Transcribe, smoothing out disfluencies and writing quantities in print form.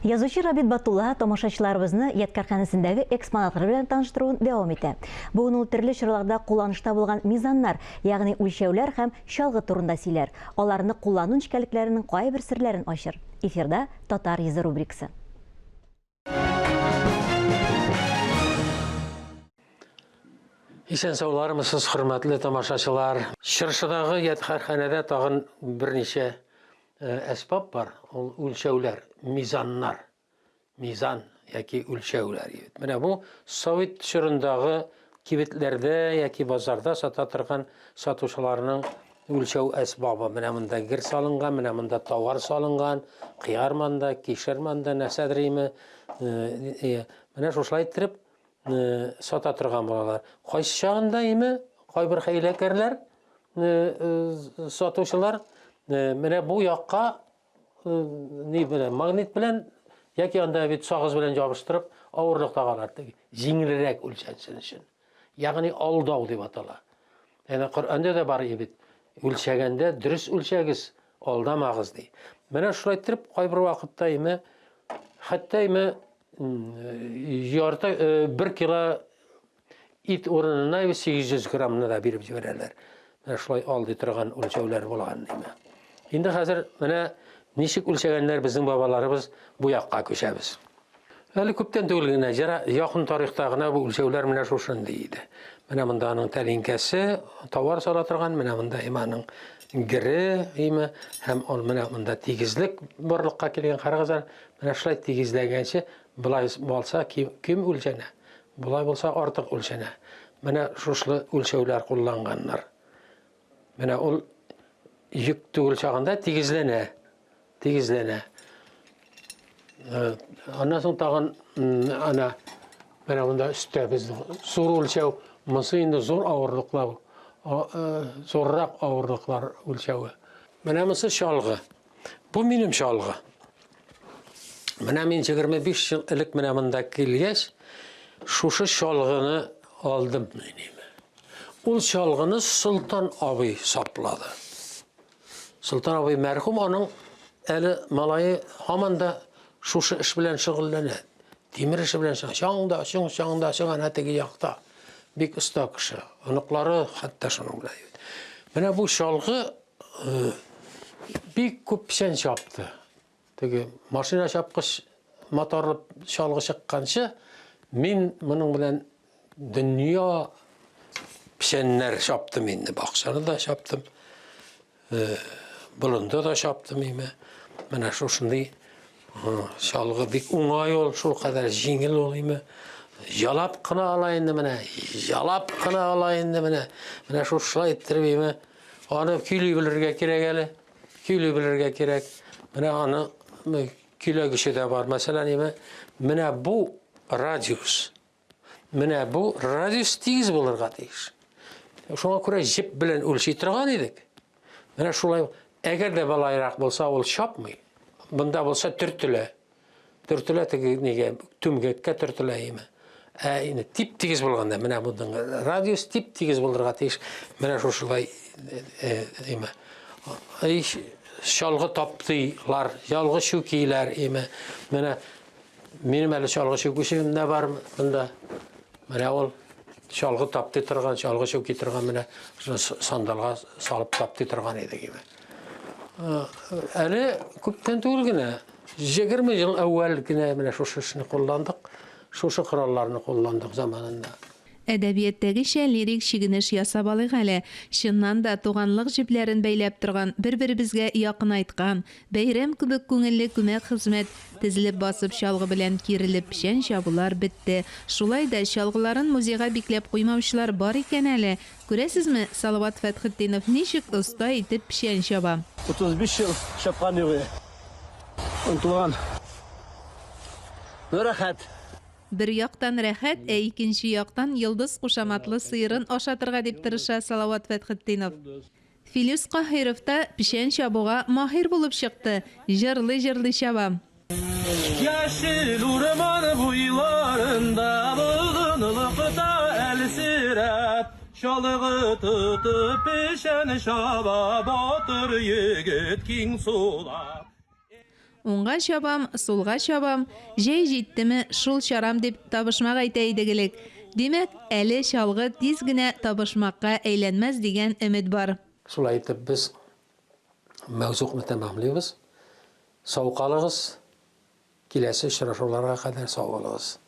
Язучы Рабит Батулла тамашачыларыбызны ядкарханәсендәге экспонатлар белән таныштыруын дәвам итә. Бүген ул төрле чорларда кулланышта булган мизаннар, ягъни үлчәүләр һәм чалгы турында сөйләр, аларны куллану нечкәлекләренең кайбер серләрен ачыр. Эфирда Татар йөзе рубрикасы. Исән саулармысыз, хөрмәтле тамашачылар. Чыршыдагы ядкарханәдә тагын берничә э, әсбап бар. Ул үлчәүләр, мизаннар. Мизан яки үлчәүләр. Менә бу совет чорындагы кибетләрдә яки базарда сата торган сатучыларның үлчәү әсбабы. Менә монда гер салынган, менә монда товар салынган, кыяр манда, кишер манда, нәрсәдер име. Э, э, менә шушылай иттереп сата торган булалар. Кайсы чагында име, кайбер хәйләкәрләр, сатучылар менә бу якка ни белән, магнит белән яки анда бит сагыз белән ябыштырып авырлык тагалар, җиңелрәк үлчәнсен өчен. Ягъни алдау дип атала. Әнә Коръәндә дә бар бит. Үлчәгәндә дөрес үлчәгез, алдамагыз ди. Менә шулай иттереп кайбер вакытта име, хәтта име ярты э, бер кило ит урынына 800 граммны да биреп җибәрәләр. Менә шулай алдый торган үлчәүләр булган диме. Инде хәзер менә ничек үлчәгәннәр безнең бабаларыбыз бу якка күчәбез. Әле күптән түгел генә, якын тарихта гына бу үлчәүләр менә шушындый иде. Менә монда аның тәлинкәсе, товар сала торган, менә монда иманың гере, име, һәм ул менә монда тигезлек барлыкка килгән. Карагыз әле, Менә шулай тигезләгәнче, болай булса ким үлчәнә, болай булса артык үлчәнә. Менә шушлы үлчәүләр кулланганнар. Менә ул йөк түгел чагында тигезләнә, тигезләнә. Э, аннан соң тагын ана менә монда өстә безнең зур үлчәү, монысы инде зур авырлыклар, э, зуррак авырлыклар үлчәве. Менә монысы чалгы. Бу минем чалгы. Менә мин 25 ел элек менә монда килгәч, шушы чалгыны алдым мин. Ул чалгыны Солтан абый саплады. Солтан абый мәрхүм, аның әле малае һаман да шушы эш белән шөгыльләнә. Тимер эше белән шөгыльләнә. Чаң да, чоң, чаң да, чоң әнә теге якта. Бик оста кеше. Оныклары хәтта шуның белән. Менә бу чалгы э, бик күп печән чапты. Теге машина чапкыч моторлы чалгы чыкканчы, мин моның белән дөнья печәннәр чаптым инде. Бакчаны да чаптым, э, болында да чаптым име. Менә шушындый чалгы бик уңай ул, шул кадәр җиңел ул име. Ялап кына ала инде менә, ялап кына ала инде менә. Менә шушылай иттереп име. Аны көйли белергә кирәк әле. Көйли белергә кирәк. Менә аны көйләгече дә бар. Мәсәлән, име, менә бу радиус. Менә бу радиус тигез булырга тиеш. Шуңа күрә җеп белән үлчи торган идек. Менә шулай, әгәр дә балайрак булса, ул чапмый. Бында булса төртелә. Төртелә теге нигә, түмгәккә төртелә име. Ә инде тип-тигез булганда, менә моның радиус тип-тигез булырга тиеш. Менә шушылай име. Иш чалгы таптыйлар, чалгы чүкиләр име. Менә минем әле чалгы чүкүчем дә бар монда. Менә ул чалгы таптый торган, чалгы чүки торган менә сандалга салып таптый торган идек име. Әле күптән түгел генә, 20 ел әүвәл генә менә шушы эшне кулландык, шушы коралларны кулландык заманында. Әдәбияттәгечә лирик чигенеш ясап алыйк әле. Чыннан да, туганлык җепләрен бәйләп торган, бер-беребезгә якынайткан, бәйрәм кебек күңелле күмәк хезмәт, тезелеп басып чалгы белән киерелеп печән чабулар бетте. Шулай да, чалгыларын музейга бикләп куймаучылар бар икән әле. Күрәсезме, Салават Фәтхетдинов ничек оста итеп печән чаба. 35 ел чапкан юк иде. Онытылган. Ну, рәхәт. Бер яктан рәхәт, ә икенче яктан Йолдыз кушаматлы сыерын ашатырга дип тырыша Салават Фәтхетдинов. Филүс Каһиров та печән чабуга маһир булып чыкты, җырлый-җырлый чаба. Яшел урман буйларында Болынлыкта әлсерәп, Чалгы тотып печән чаба Батыр егет киң сулап. Уңга чабам, сулга чабам, җәй җиттеме, шул чарам дип табышмак әйтә идек элек. Димәк, әле чалгы тиз генә табышмакка әйләнмәс дигән өмет бар. Шулай итеп без мәүзугны тәмамлыйбыз. Сау калыгыз, киләсе очрашуларга кадәр сау булыгыз.